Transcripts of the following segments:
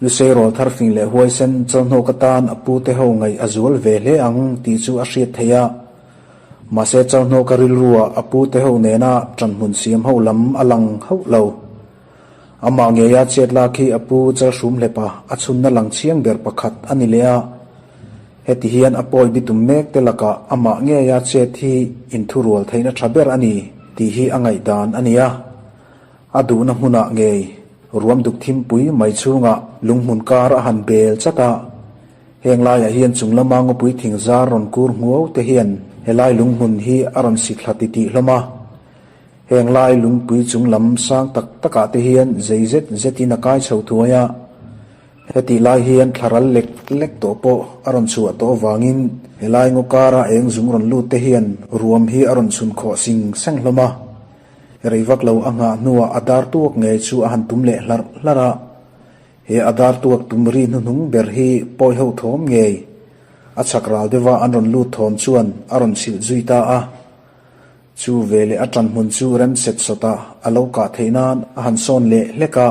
Lusei rawlthar fing leh huaisen Chalhnawka tan a pute ho ngaih a zual ve hle ang tih chu a hriat theih a. Mahse Chalhnawka rilrua a pute ho nena ṭanhmun siam ho lam a lang hauh lo. Amah ngeia chet lak hi a pu Chalhrumhlepa a chhunna lang chiang ber pakhat a ni leh a. Heti hian a pawi bitum mek te lakah amah ngeia chet hi inthurual theihna tha ber a ni tih hi a ngaihdan a ni a. A duhna hmunah ngei ruam duk thimpui mai chhungah lunghmun kar a han bel chat a. Heng laiah hian chung lama ngawpui thing zar rawn kur hmuau te hian helai lunghmun hi a rawn si thla titih hlawm a. Heng lai lungpui chung lam sang tak takah te hian zei zet zetin a kai chho thuai a. Hetih lai hian thlaral lek lek tawh pawh a rawn chhuah tawh avangin helai ngaw kara eng zung rawn lut te hian ruam hi a rawn chhun khawh sing seng hlawm a. Rei vak lo a nghah hnuah a dar tuak ngei chu a han tum leh hlarh hlarh a. He a dar tuak tum ri hnuhnung ber hi pawi ho thawm ngei a chhak ral deuha an rawn lut thawm chuan a rawn chhilh zui ta a. Chu veleh a ṭan hmun chu rem set sawta a lo kah theih nan a han sawn leh hlek a.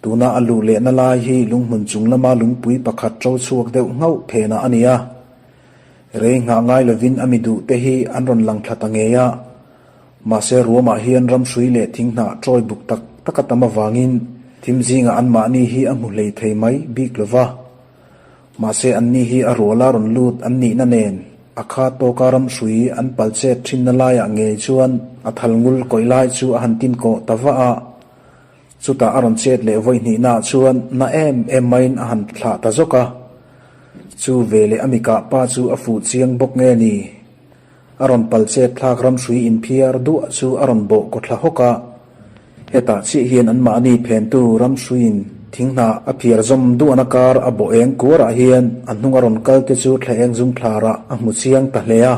Tuna a luh lehna lai hi lunghmun chung lama lungpui pakhat ṭo chhuak deuh nghauh phenah a ni a. Rei nghah ngai lovin a mi duhte hi an rawn lang thla ta ngei a. Mahse ruamah hian ramhrui leh thinghnah ṭawi buk tak tak a tam avangin thim zingah anmahni hi a hmu hlei thei mai bik lo va. Mahse anni hi a ruala rawn lut an nihna nen a kha tawka ramhrui an pal chet thinna laiah ngei chuan a thal ngul kawih lai chu a han tin kawh ta vah a. Chutah a rawn chet leh vawi hnihnaah chuan na em em maiin a han thlah ta zawk a. Chu veleh a mikah pa chu a fuh chiang bawk nge ni? A rawn pal chet thlak ramhrui inphiar duah chu a rawn bawh kaw thla hawk a. Hetah chiah hian anmahni phentu ramhruiin thinghnah a phiar zawm duahna kar a bawh eng kuarah hian a hnung a rawn kal te chu thla eng zum thlarah a hmu chiang ta hle a.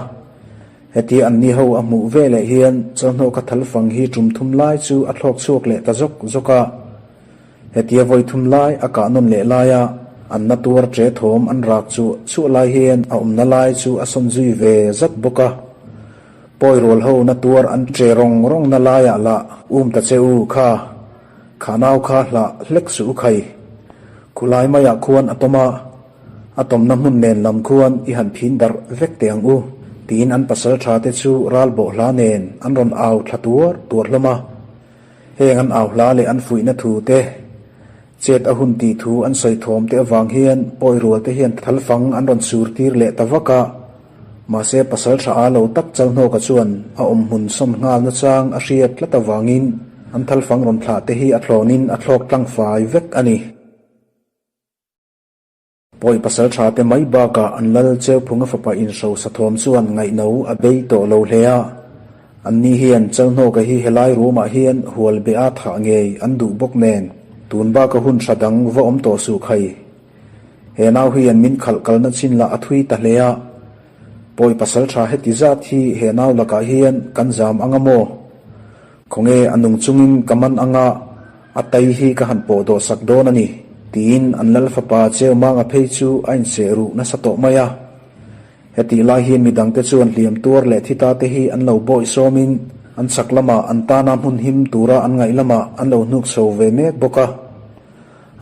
Hetia anni ho a hmuh ve leh hian chawlhnawh ka thal fang hi tum thum lai chu a thlawk chhuak leh ta zawk zawk a. Hetia vawi thum lai a kah nawn leh laia an na tuar ṭe thawm an rak chu chhuah lai hian a awmna lai chu a sawn zui ve zat bawk a. Pawi rual ho na tuar an ṭe rawng rawng na laiah lah um ta che u kha, kha nau kha hlah hlek suh u khai. Khulai maiah khuan a tawm a, a tawmna hmun nen lam khuan i han phin darh vek teh ang u, tiin an pasal ṭha te chu ral bawh hla nen an rawn au thla tuar tuar hlawm a. Heng an au hla leh an fuihna thu te, chet a hun tih thu an sawi thawm te avang hian pawi rual te hian thalfang an rawn sur tir leh ta vak a. Mahse pasal tha a lo tak Chalhnawka chuan a awm hmun sawm nghal nachang a hriat tlat avangin an thalfang rawn thlah te hi a thlawnin a thlawk tlang fai vek a ni. Pawi pasal tha te mai bakah an lal Cheuphunga fapa inhro sathawm chuan ngaihno a bei tawh lo hle a. Anni hian Chalhnawka hi helai ruamah hian hual be a thah ngei an duh bawk nen tun baka hun tha dang va awm tawh suh khai. He nau hian min khalh kalna chin lah a thui ta hle a. Pawi pasal tha heti zat hi he nau lakah hian kan zam anga maw? Khawnge a nung chungin ka man anga a tai hi ka han pawh dawh sak dawn a ni, tiin an lal fapa Cheumanga phei chu a inseh ruh nasa tawh mai a. Hetih lai hian midangte chuan hliam tuar leh thi ta te hi an lo bawih sawmin an chak lamah an tana hmun him tura an ngaih lamah an lo hnuk chho ve mek bawk a.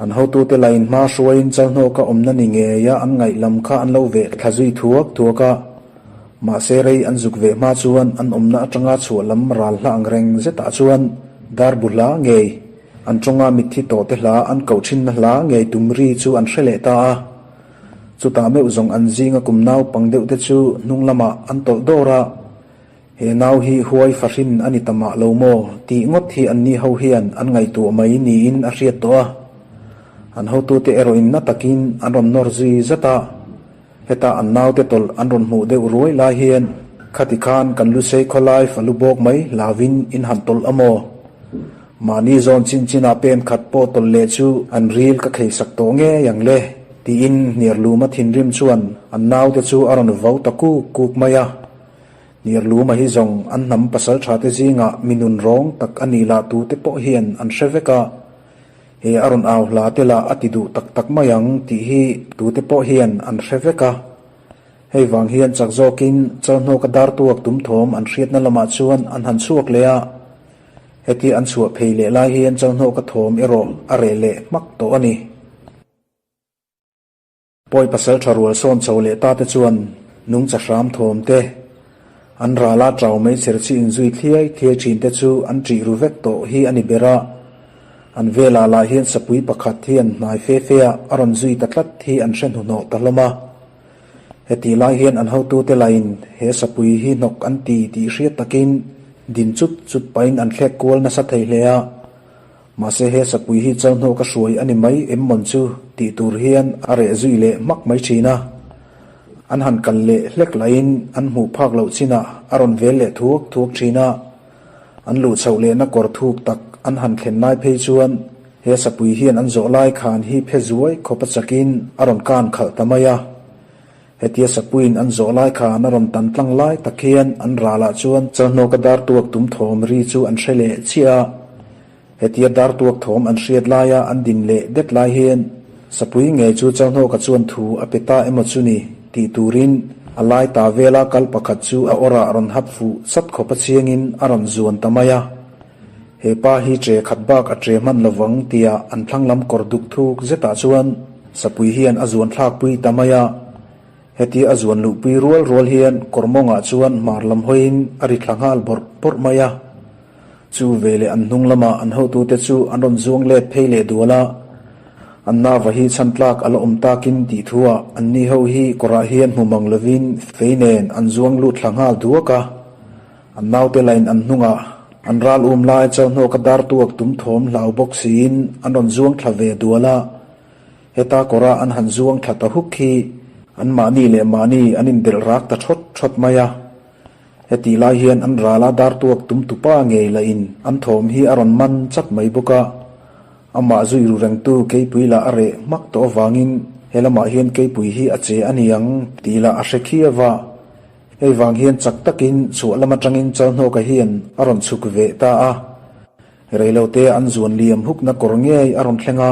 An hotute lain hma hruaiin Chalhnawka awmna ni ngeia an ngaih lam kha an lo veh thla zui thuak thuak a. Mahse rei an zuk veh hma chuan an awmna atanga chhuah lam ral hla ang reng zetah chuan darbu hla ngei, an tawnga mitthi tawhte hla an koh thinna hla ngei tum ri chu an hre leh ta a. Chutah meuh zawng an zinga kum naupang deuhte chu hnung lamah an tawlh dawr a. He nau hi huai fahrin a ni ta mah lo maw tih ngawt hi anni ho hian an ngaihtuah mai niin a hriat tawh a. An hotute erawhin na takin an rawn nawr zui zat a. Heta an naute tawlh an rawn hmuh deuh ruai lai hian khati khan kan lusei khawlai falu bawk mai hlauin in han tawlh a maw? Mahni zawn chin chinah pen khat pawh tawlh leh chu an ril ka kheisak tawh ngei ang le tiin hniarluma thinrim chuan an naute chu a rawn vau ta kuk kuk mai a. Hniarluma hi zawng an hnam pasal tha te zingah mi nun rawng tak a nih lah tute pawh hian an hre vek a, he a rawn au hla te lah a ti duh tak tak mai ang tih hi tute pawh hian an hre vek a. Hei vang hian chak zawkin Chalhnawka dartuak tum thawm an hriatna lamah chuan an han chhuak leh a, heti an chhuah phei leh lai hian Chalhnawka thawm erawh a reh leh hmak tawh a ni. Pawi pasalṭha rual sawn chho leh ta te chuan nungcha hram thawm te, an rala ṭau mai chher chi inzui thliai thliai ṭhin te chu an ṭih ru vek tawh hi a ni ber a. An velah lah hian sapui pakhat hian hnai fe fe ah a rawn zui ta tlat hi an hre hnuhnawh ta hlawm a. Hetih lai hian an hotute lahin he sapui hi hnawk an ti tih hriat takin din chut chut pahin an thlek kual nasa thei hle a. Mahse he sapui hi Chalhnawka hruai a ni mai em mawn chu tih tur hian a reh zui leh hmak mai thin a. An han kal leh hlek lahin an hmuh phak loh chinah a rawn vel leh thuak thuak thin a. An luh chhoh lehna kawr thuk tak an han thlen lai phei chuan he sapui hian an zawh lai khan hi phe zuai khawp a chakin a rawn kan khalh ta mai a. Hetia sapuiin an zawh lai khan a rawn tan tlang lai tak hian an ralah chuan Chalhnawka dar tuak tum thawm ri chu an hre leh chiah a. Hetia dar tuak thawm an hriat laia an din leh det lai hian sapui ngei chu Chalhnawka chuan thu a pe ta emaw chu ni tih turin a lai ta vela kal pakhat chu a awrah rawn hap fuh sat khawp a chiangin a rawn zuan ta mai a. He pa hi ṭe khat bak a ṭe hman lovang tia an thlang lam kawr duk thuk zetah chuan sapui hian a zuan thlakpui ta mai a. Hetia a zuan luhpui rual rual hian kawr mawngah chuan hmar lam hawiin a ri thla nghal bawrh bawrh mai a. Chu veleh an hnung lamah an hotute chu an rawn zuang let phei leh dual a. An nava hi chhan tlak a la awm takin tih thuah anni ho hi kawrah hian hmu mang lovin fei nen an zuang lut thla nghal duak a. An naute lain an hnungah an ral um lai Chalhnawka dar tuak tum thawm hlau bawk siin an rawn zuang thla ve dual a. Heta kawra an han zuang thla ta huk hi an mahni leh mahni an indelh rak ta thawt thawt mai a. Hetih lai hian an rala dar tuak tum tupa ngei lahin an thawm hi a rawn man chat mai bawk a. Amah zui ru rengtu keipui lah a reh hmak tawh avangin he lamah hian keipui hi a che a ni ang tih lah a hre khiau a. Hei vang hian chak takin chhuah lam atangin Chalhnawka hian a rawn chhuk ve ta a. Reilote an zuan liam hukna kawr ngei a rawn thleng a.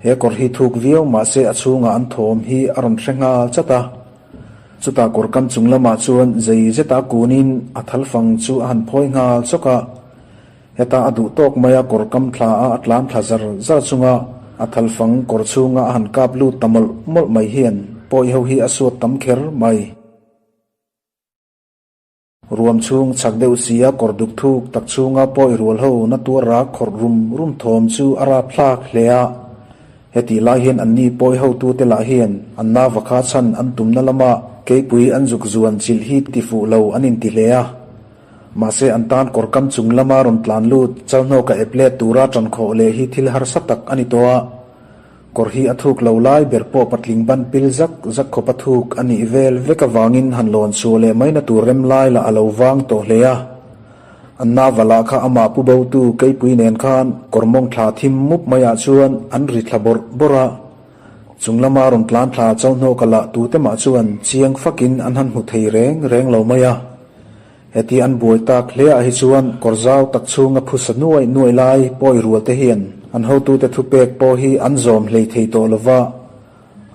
He kawr hi thuk viau mahse a chhungah an thawm hi a rawn hre nghal chat a. Chutah kawr kam chung lamah chuan zei zeta kunin a thalfang chu a han phawi nghal chawk a. Heta a duh tawk mai a kawr kam thla a a tlan thla zar zar chunga a thalfang kawr chhunga a han kap lut ta mawlh mawlh mai hian pawi ho hi a suat tam kher mai. Ruam chhung chak deuh si a kawr duk thuk tak chhunga pawi rual ho na tuar rak khawrh rum rum thawm chu a rap thlak hle a. Hetih lai hian anni pawi hotute lah hian an nava kha chhan an tumna lama keipui an zuk zuan chilh hi ti fuh lo an inti hle a. Mahse an tan kawr kam chung lama rawn tlan lut Chalhnawka ep let tura ṭan khawh leh hi thil harsa tak a ni tawh a. Kawr hi a thuk lo lai ber pawh patling ban pil zak zak khawp a thuk a nih vel vek avangin han lawn chhuah leh mai na tur rem lai lah a lo vang tawh hle a. An nava lah kha amah pu botu keipui nen khan kawr mawng thla thim mup maiah chuan an ri thla bawrh bawrh a. Chung lama rawn tlan thla Chalhnawka lah tute mah chuan chiang fakin an han hmu thei reng reng lo mai a. Heti an buai tak hle ah hi chuan kawr zau tak chhunga phusa nuai nuai lai pawi rual te hian an hotute thupek pawh hi an zawm hlei thei tawh lo va,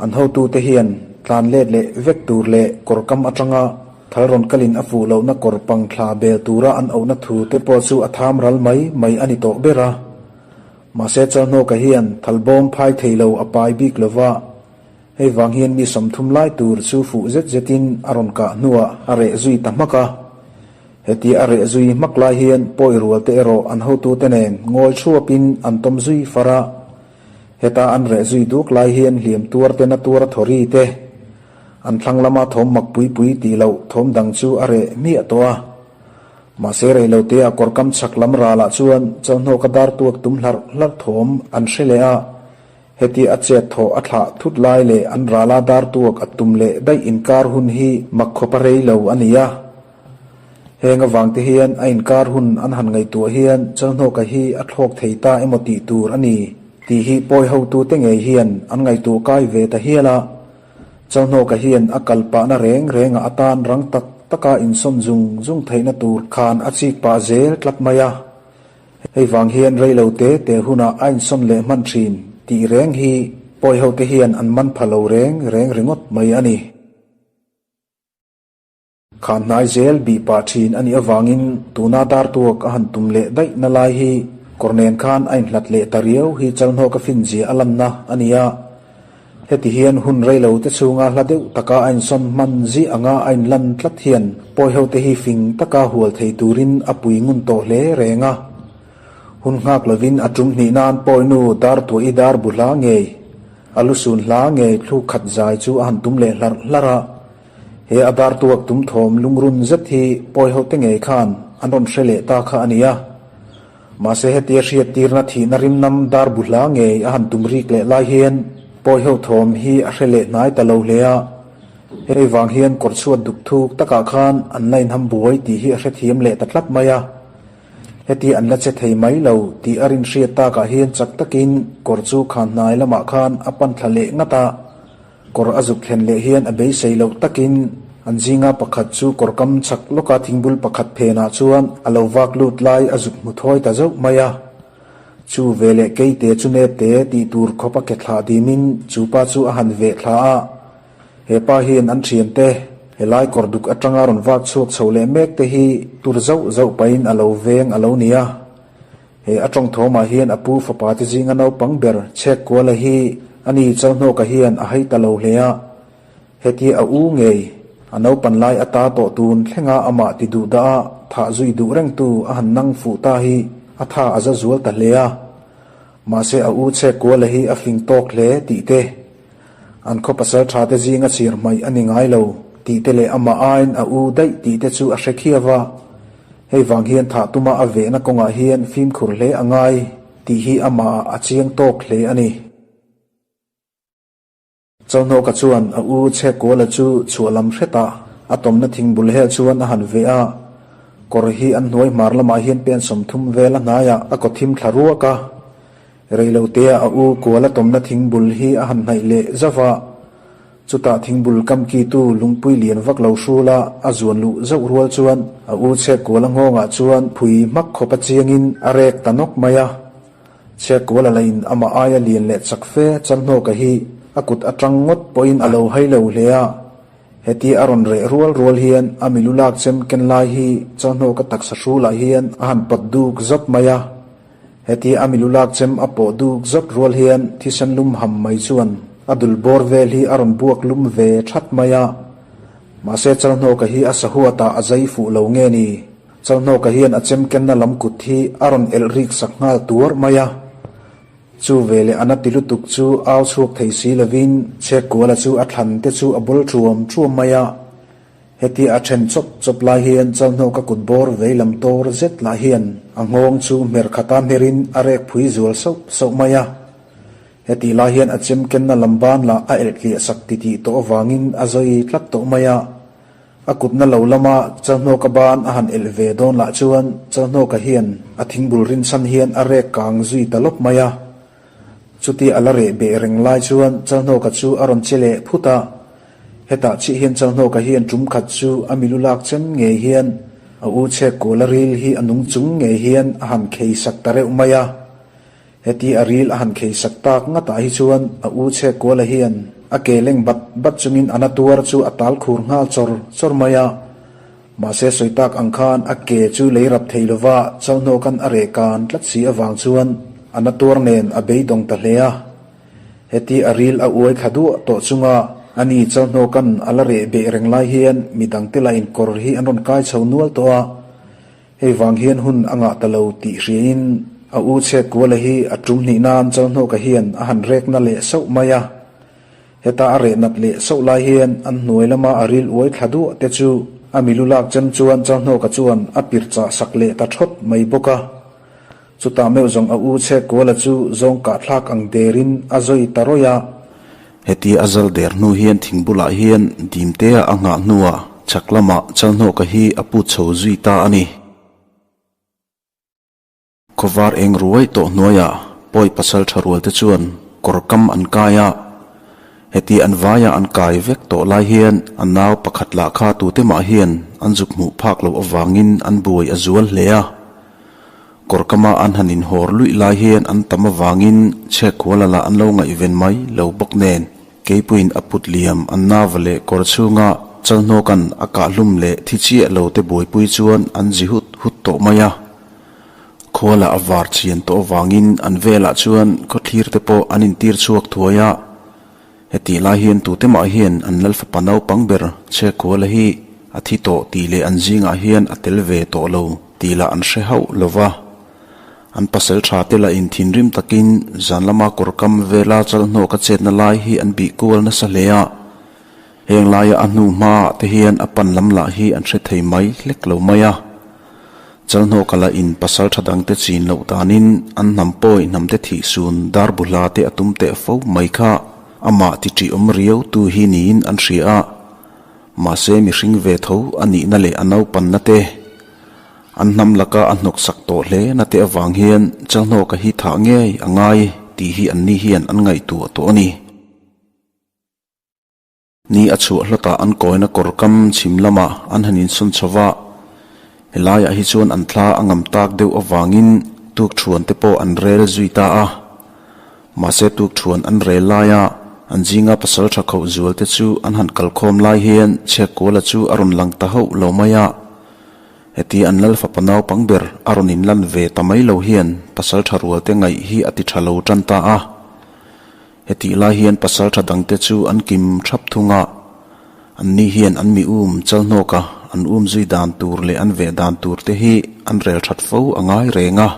an hotute hian tlan let leh vek tur leh kawr kam atanga thal rawn kalin a fuh lohna kawr pang thla bel tura an auhna thu te pawh chu a tham ral mai mai a ni tawh ber a. Mahse Chalhnawka hian thal bawm phai thei lo a pai bik lo va. Hei vang hian mi 30 lai tur chu fuh zet zetin a rawn kah hnuah a reh zui ta hmak a. Heti a reh zui hmak lai hian pawi rual te erawh an hotute nen ngawi thuapin an tawm zui far a. Heta an reh zui duk lai hian hliam tuar te na tuar a thaw ri te, an thlang lama thawm mak pui pui tih loh thawm dang chu a reh hmiah tawh a. Mahse reilote a kawr kam chhak lam ralah chuan Chalhnawka dar tuak tum hlarh hlarh thawm an hre leh a. Heti a chet thaw a thlah thut lai leh an rala dar tuak a tum leh daih inkar hun hi mak khawp a rei lo a ni a. Heng avangte hian a inkar hun an han ngaihtuah hian Chalhnawka hi a thlawk thei ta emaw tih tur a ni tih hi pawi hotute ngei hian an ngaihtuah kai ve ta hial a. Chalhnawka hian a kal pahna reng rengah atan rang tak taka insawn zung zung theihna tur khan a chik pah zel tlat mai a. Hei vang hian rei lo te te hunah a insawn leh hman thin tih reng hi pawi hote hian an man pha lo reng reng ringawt mai a ni. Khan hnai zel bih pah thin a nih avangin tuna dar tuak a han tum leh daih na lai hi kawr nen khan a inhlat leh ta riau hi Chalhnawka finzia a lanna a ni a. Heti hian hun rei lo te chhunga hla deuh taka a insawn hman ziah anga a inlan tlat hian pawi ho te hi fing taka hual thei turin a pui ngun tawh hle reng a. Hun nghak lovin a tum hnih nan pawi nu dar tuah i dar bu hla ngei, a lu sun hla ngei thluk khat zai chu a han tum leh hlarh hlarh a. He a dar tuak tum thawm lungrun zet hi pawi ho te ngei khan an rawn hre leh ta kha a ni a. Mahse hetia hriattirna thihna rimnam dar bu hla ngei a han tum rik leh lai hian pawi ho thawm hi a hre leh hnai ta lo hle a. Hei vang hian kawr chhuat duk thuk takah khan an la inham buai tih hi a hrethiam leh ta tlat mai a. Hetia an la che thei mai lo tih a rinhriat takah hian chak takin kawr chu khan hnai lamah khan a pan thla leh ngat a. Kawr a zuk thlen leh hian a beisei loh takin an zinga pakhat chu kawr kam chak lawka thingbul pakhat phenah chuan a lo vak lut lai a zuk hmu thawi ta zauh mai a. Chu ve leh keite chu nep te tih tur khawp a ke thlah dimin chu pa chu a han veh thla a. He pa hian an thiante helai kawr duk atanga rawn vak chhuak chho leh mek te hi tur zauh zauh pahin a lo veng a lo ni a. He a tawng thawmah hian a pu fapa te zinga naupang ber chhek kuala hi a ni Chalhnawka hian a hai ta lo hle a. Hetia a u ngei, a naupan lai ata tawh tun thlenga amah ti duh dah a thah zui duh rengtu a han nang fuh ta hi a tha a za zual ta hle a. Mahse a u chhek kuala hi a fing tawk hle tih te, an khaw pasal tha te zinga chhir hmaih a ni ngai lo tih te leh amah aiin a u daih tih te chu a hre khiau a. Hei vang hian thah tuma a vehna kawngah hian fimkhur hle a ngai tih hi amahah a chiang tawk hle a ni. Chauhnawka chuan a u Chhekkuala chu chhuah lam hretah a tawmna thingbul hel chuan a han veh a, kawr hi an hnuai hmar lamah hian pen 30 vel a hnaiah a kaw thim thla ruak a. Reilotea a u Kuala tawmna thingbul hi a han hnaih leh zauh a. Chutah thingbul kam kitu lungpui lian vak lo hrul a, a zuan luh zauh rual chuan a u Chhekkuala nghawngah chuan phui hmak khawp a chiangin a rek ta nawk mai a. Chhekkuala lahin amah aia lian leh chak fe Chalhnawka hi a kut atang ngawt pawhin a lo hai lo hle a. Hetia a rawn reh rual rual hian a milu lak chem ken lai hi Chalhnawka taksa hrulah hian a han pawt duk zawt mai a. Heti a milu lak chem a pawh duk zawt rual hian thisen lum ham mai chuan a dul bawr vel hi a rawn buak lum ve that mai a. Mahse Chalhnawka hi a sahuatah a zai fuh lo nge ni? Chalhnawka hian a chem kenna lam kut hi a rawn elh rik sak nghal tuar mai a. Chu veleh a na ti lutuk chu au chhuak thei si lovin Chhekkuala chu a thlan te chu a bawl ṭuam ṭuam mai a. Hetia a then chawp chawp lai hian Chalhnawka kut bawr vei lam tawr zet lah hian a nghawng chu hmer khata hmerin a rek phui zual sauh sauh mai a. Hetih lai hian a chem kenna lam ban lah a elh tliah sak titih tawh avangin a zawi tlat tawh mai a. A kutna lo lama Chalhnawka ban a han elh ve dawn lah chuan Chalhnawka hian a thingbul rinchhan hian a rek kang zui ta lawp mai a. Chuti a la reh beh reng lai chuan Chalhnawka chu a rawn che leh phut a. Hetah chih hian Chalhnawka hian tum khat chu a milu lak chen ngei hian a u chhek kual a ril hi a nung chung ngei hian a han khei sak ta reuh mai a. Heti a ril a han khei sak tak ngatah hi chuan a u chhek kuala hian a ke leng bat bat chungin a na tuar chu a tal khur nghal chawr chawr mai a. Mahse sawi tak ang khan a ke chu lei rap thei lova Chalhnawka'n a reh kan tlat si avang chuan a na tuar nen a beidawng ta hle a. Heti a ril a uai thla duah tawh chunga ani Chalhnawka'n a la reh beh reng lai hian midangte lah inkawr hi an rawn kai chho nual tawh a. Hei vang hian hun a ngah ta lo tih hriain a u Chhekkuala hi a tum hnih nan Chalhnawka hian a han rekna leh sauh mai a. Heta a reh nat leh sauh lai hian an hnuai lama a ril uai thla duah te chu a milu lak chem chuan Chalhnawka chuan a pir chah sak leh ta thawt mai bawk a. Chutah meuh zawng a u Chhekkuala chu zawng kahthlak ang derin a zawi ta rawih a. Heti a zal der hnu hian thing bulah hian Dimtea a nghah hnuah chhak lamah Chalhnawka hi a put chho zui ta a ni. Khawvar eng ruai tawh hnuaiah pawi pasal tha rual te chuan kawr kam an kai a, heti an vaia an kai vek tawh lai hian a nau pakhat lah kha tute mah hian an zuk hmuh phak loh avangin an buai a zual hle a. Kawr kama an han inhawr luih lai hian an tam avangin chhekhuala lah an lo ngaihven mai lo bawk nen keipuiin a put liam an nava leh kawr chhunga chalhnawka'n a kahhlum leh thi chiah lo te buaipui chuan an zi hut hut tawh mai a. Khuala a var chian tawh avangin an velah chuan khawthlir te pawh an intir chhuak thuai a. Hetih lai hian tute mah hian an lal fapa naupang ber Chhekkuala hi a thi tawh tih leh an zingah hian a tel ve tawh lo tih lah an hre hauh lo va. An pasal tha te lah in thinrim takin zan lama kawr kam vela chalhnawk a chetna lai hi an bih kual nasa hle a. Heng laia a hnu hmaah te hian a pan lam lah hi an hre thei mai hlek lo mai a. Chalhnawka lah in pasal tha dangte chin loh danin an hnam pawi hnamte thih sun dar bu hla te a tum teh fo mai kha amah ti ṭih awm riau tu hi niin an hria a. Mahse mihring ve tho a nihna leh a naupanna te, an hnam laka a hnawksak tawh hle na te avang hian Chalhnawka hi thah ngei a ngai tih hi anni hian an ngaihtuah tawh a ni. Ni a chhuah hlawtah an kawina kawr kam chhim lamah an han insawn chho va, helaiah hi chuan an thla a ngam tak deuh avangin tukthuan te pawh an rel zui ta a. Mahse tukthuan an rel laia an zinga pasal tha khoh zual te chu an han kalkhawm lai hian Chhiakkuala chu a rawn lang ta hauh lo mai a. Heti an lal fapa naupang ber a rawn inlan ve ta mai lo hian pasal tha rual te ngaih hi a ti tha lo tan ta a. Hetih lai hian pasal tha dangte chu an kim thap thung a, anni hian an mi um chalhnawk a, an um zui dan tur leh an veh dan tur te hi an rel that fo a ngai reng a.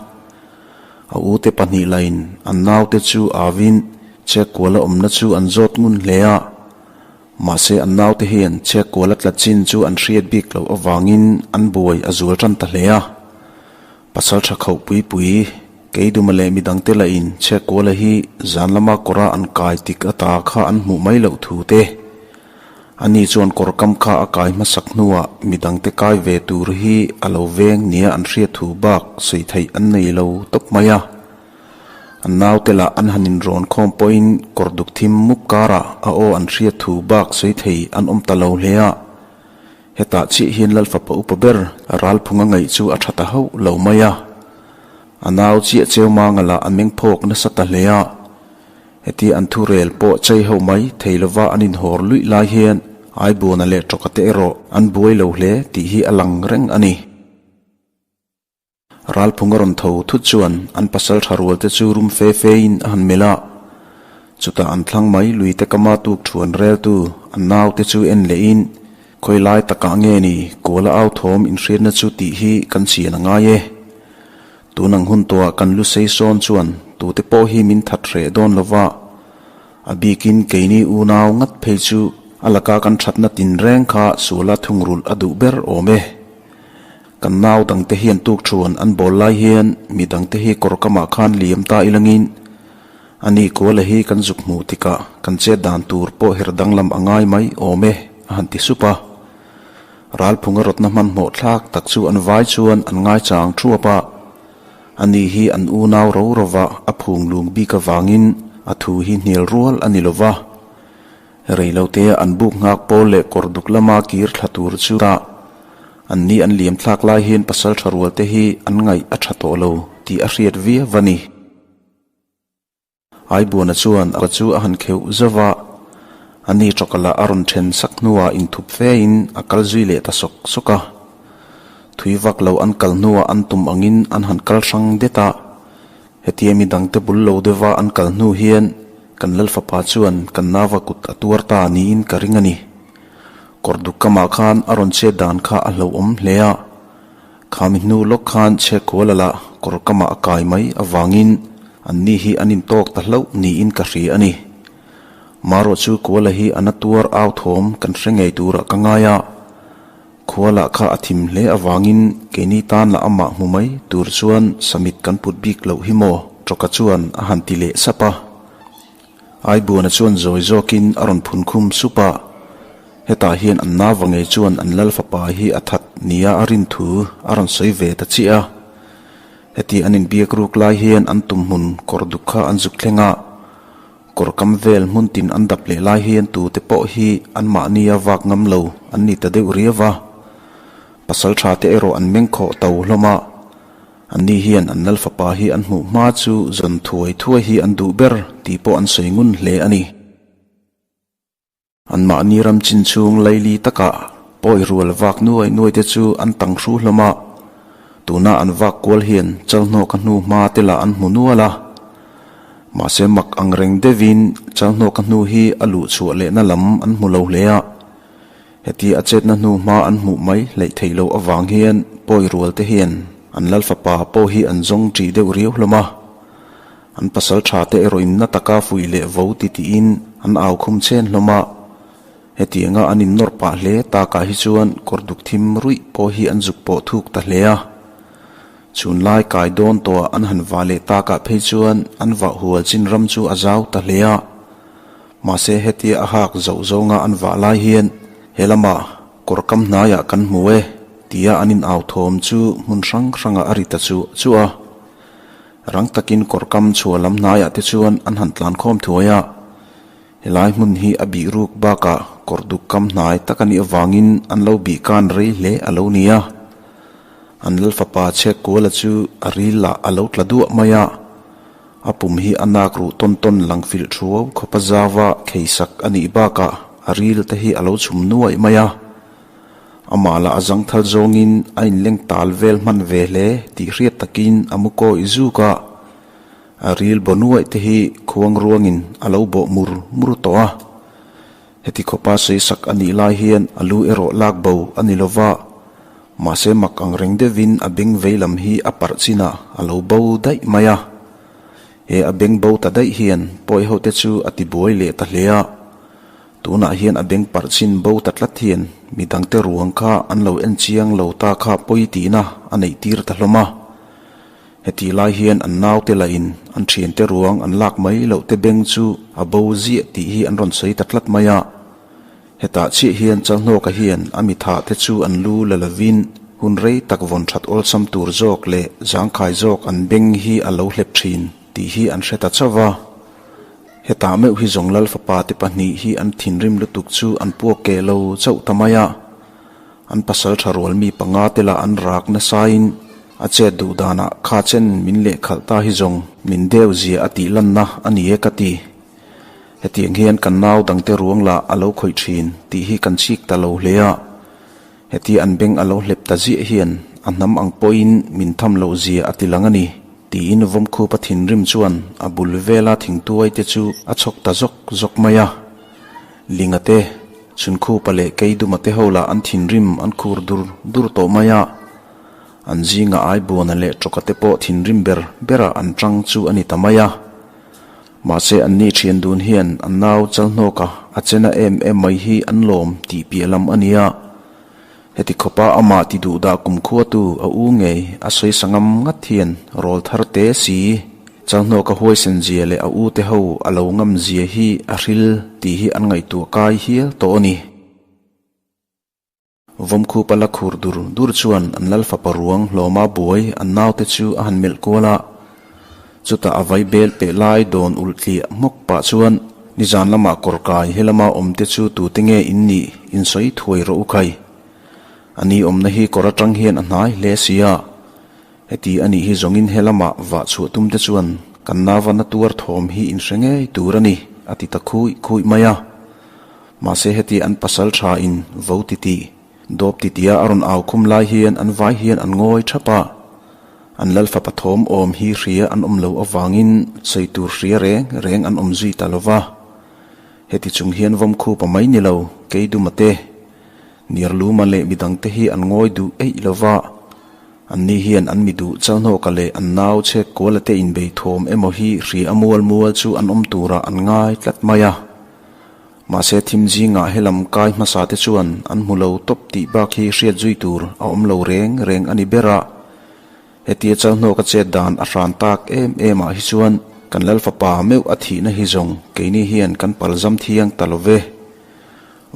A ute pahnih lain an naute chu avin Chekkuala awmna chu an zawt ngun hle a, mahse an naute hian Chekkuala tla chin chu an hriat bik loh avangin an buai a zual tan ta hle a. Pasal tha khoh pui pui Keiduma leh midangte lahin Chhekkuala hi zan lama kawra an kai tik ata kha an hmuh mai loh thu te. Ani chuan kawr kam kha a kai hmasak hnuah midangte kai ve tur hi a lo veng nia an hriat thu bak sawi theih an nei lo tawp mai a. An naute lah an han inrawn khawm pawhin kawr duk thim mup karah a aw an hriat thu bak sawi thei an awm ta lo hle a. Hetah chiah hian Lalfapa upa ber ralphunga ngaih chu a tha ta hauh lo mai a. A nau chiah cheu manga lah a meng phawk nasa ta hle a. Heti an thu rel pawh chei ho mai thei lova an inhawr luih lai hian Aibuana leh Tawka te erawh an buai lo hle tih hi a lang reng a ni. Ralphung a rawn tho thut chuan an pasal tha rual te chu rum fe fe in a han melh a. Chutah an thlang mai lui te kama tuk thuan reltu an nau te chu en leh in, Khawi lai takah nge ni kuala au thawm inhriatna chu tih hi kan chian a ngai e. Tun ang hun tawhah kan lu sei sawn chuan tute pawh hi min that hreh dawn lo va, a bikin keini unau ngat phei chu a laka kan thatna tinreng kha suala thungrulh a duh ber awm e. Kan nau dangte hian tuk thuan an bawl lai hian mi dangte hi kawr kamah khan liam ta ilangin a ni kuala hi kan zuk hmuh tikah kan chet dan tur pawh her danglam a ngai mai awm e a han ti sup a. Ralphunga rawtna hmanhmawh thlak tak chu an vai chuan an ngaichang thuap a, a ni hi an unau ro rova a phung lung bik avangin a thu hi hnial rual a ni lova. Reilotea an buk nghak pawl leh kawr duk lama kir thla tur chu tah an ni an liam thlak lai hian pasal tha rual te hi an ngaih a tha tawh lo tih a hriat viau a ni. Aibuana chuan a chu a han kheuh zauh a, a ni tawkah lah a rawn then sak hnuah inthup fe in a kal zui leh ta sawk sawk a. Thui vak lo an kal hnuah an tum angin an han kal hrang det a. Hetia mi dangte bul lo deuha an kal hnu hian kan Lalfapa chuan kan nava kut a tuar ta niin ka ring a ni. Kawr duk kamah khan a rawn chet dan kha a hlauhawm hle a. Khami hnu lawk khan Chhekkuala lah kawr kamah a kai mai avangin anni hi an intawk ta hlauh niin ka hria a ni. Marawh chu Kuala hi a na tuar au thawm kan hre ngei turah ka ngai a. Khua lah kha a thim hle avangin keini tan lah amah hmu mai tur chuan samit kan put bik loh hi maw? Tawka chuan a han ti leh sap a. Aibuana chuan zawi zawkin a rawn phun khum sup a, hetah hian an nava ngei chuan an lal fapa hi a that nia a rin thu a rawn sawi ve ta chiah a. Heti an inbiak ruk lai hian an tum hmun kawr duk kha an zuk thleng a. Kawr kam vel hmun tin an dap leh lai hian tute pawh hi anmahnia vak ngam lo an ni ta deuh riau va. Pasal tha te erawh an meng khawh to hlawm a. Anni hian an lal fapa hi an hmuh hma chu zawn thuai thuai hi an duh ber tih pawh an sawi ngun hle a ni. Anmahni ram chin chhung laili takah pawi rual vak nuai nuai te chu an tang hru hlawm a, tuna an vak kual hian chalhnawk a hnu hma te lah an hmu nual a. Mahse mak ang reng deuhin Chalhnawka hnu hi a luh chhuah lehna lam an hmu lo hle a. Heti a chetna hnu hma an hmuh mai hleih theih loh avang hian pawi rual te hian an lal fapa pawh hi an zawng ṭih deuh riau hlawm a. An pasal ṭha te erawh in na taka fuih leh vo ti tiin an au khum chhen hlawm a. Hetianga an innawr pah hle takah hi chuan kawr duk thim ruih pawh hi an zuk pawh thuk ta hle a. Chhun lai kai dawn tawhah an han vah leh takah phei chuan an vah hual chin ram chu a zau ta hle a. Mahse hetia a hak zoh zawnga an vah lai hian he lamah kawr kam hnaiah kan hmu e tia an in au thawm chu hmun hrang hrangah a ri ta chuah chuah a. Rang takin kawr kam chhuah lam hnaiah te chuan an han tlan khawm thuai a. Helai hmun hi a bih ruk bakah kawr duk kam hnai tak a nih avangin an lo bih kan rei hle a lo ni a. An lal fapa Chhekkuala chu a ril lah a lo tla duah mai a. A pum hi a nak ruh tawn tawn lang filh thuau khawpa zauva kheisak a nih bakah a ril te hi a lo chhum nuaih mai a. Amah lah a zangthal zawngin a inleng tal vel hman ve hle tih hriat takin a mu kawi zuk a. A ril baw nuaih te hi khuang ruangin a lo bawh mur mur tawh a. Heti khawpa sawisak a nih lai hian a lu erawh lak bo a ni lo va, mahse mak ang reng deuhin a beng vei lam hi a parh chinah a lo bo daih mai a. He a beng bo ta daih hian pawi ho te chu a ti buai leh ta hle a. Tunah hian a beng parh chin bo ta tlat hian midangte ruang kha an lo en chiang lo ta kha pawi tihna a neih tir ta hlawm a. Hetih lai hian an naute lahin an thiante ruang an lak mai loh te beng chu a bo ziah tih hi an rawn sawi ta tlat mai a. Hetah chiah hian Chalhnawka hian a mithah te chu an lu la lovin hun rei tak vawn that awlsam tur zawk leh zangkhai zawk an beng hi a lo hlep thin tih hi an hre ta chauh va. Hetah meuh hi zawng Lal fapa te pahnih hi an thinrim lutuk chu an puak keh lo chauh ta mai a. An pasal tha rual mi panga te lah an rak nasain a chet duh danah kha chen min lehkhalh ta hi zawng min deu zia a tih lanna a ni e ka ti. Hetiang hian kan nau dangte ruang lah a lo khawih thin tih hi kan chik ta lo hle a. Heti an beng a lo hlep ta ziah hian a hnam ang pawhin min tham loh zia a ti lang a ni tiin Vawmkhupa thinrim chuan a bul vela thingtuai te chu a chhawk ta zawk zawk mai a. Linga te, Chhunkhupa leh Keiduma te ho lah an thinrim an khur dur dur tawh mai a. An zinga Aibuana leh Tawka te pawh thinrim ber berah an tang chu a ni ta mai a. Mahse anni thian dun hian an nau Chalhnawka a chena em em mai hi an lawm tih piah lam a nia. Heti khawpa amah ti duh dah kumkhuatu a u ngei a sawi sangam ngat hian rawl thar te si. Chalhnawka huaisen zia leh a u te ho a lo ngam zia hi a hril tih hi an ngaihtuah kai hial tawh a ni. Vawmkhupa la khur dur dur chuan an lal fapa ruang hlawma buai an naute chu a han melh kual a. Chutah a vai bel peh lai dawn ulh tliah hmawk pah chuan nizan lamah kawr kai he lama awmte chu tute nge in nih in sawi thuai rawh u khai. A ni awmna hi kawr atang hian a hnai hle si a. Heti a nih hi zawngin he lamah vah chhuah tum te chuan kan navana tuar thawm hi in hre ngei tur a ni, a ti ta khuih khuih mai a. Mahse heti an pasal tha in vo ti tih, dawp ti tia a rawn au khum lai hian an vai hian an ngawi thap a. An lal fapa thawm awm hi hria an awm lo avangin sawi tur hria reng reng an awm zui ta lo va. Heti chung hian vawmkhupa mai ni lo, Keiduma te, Niarluma leh midangte hi an ngawi duh eih lo va. Anni hian an mi duh Chalhnawka leh an nau chhek kuala te inbei thawm emaw hi hria a mual mual chu an awm turah an ngai tlat mai a. Mahse thim zingah helam kai hmasa te chuan an hmu lo tawp tih bak hi hriat zui tur a awm lo reng reng a ni ber a. Hetia Chalhnawka chet dan a hran tak em em ah hi chuan kan Lal fapa meuh a thihna hi zawng keini hian kan palzam thiang ta lo ve.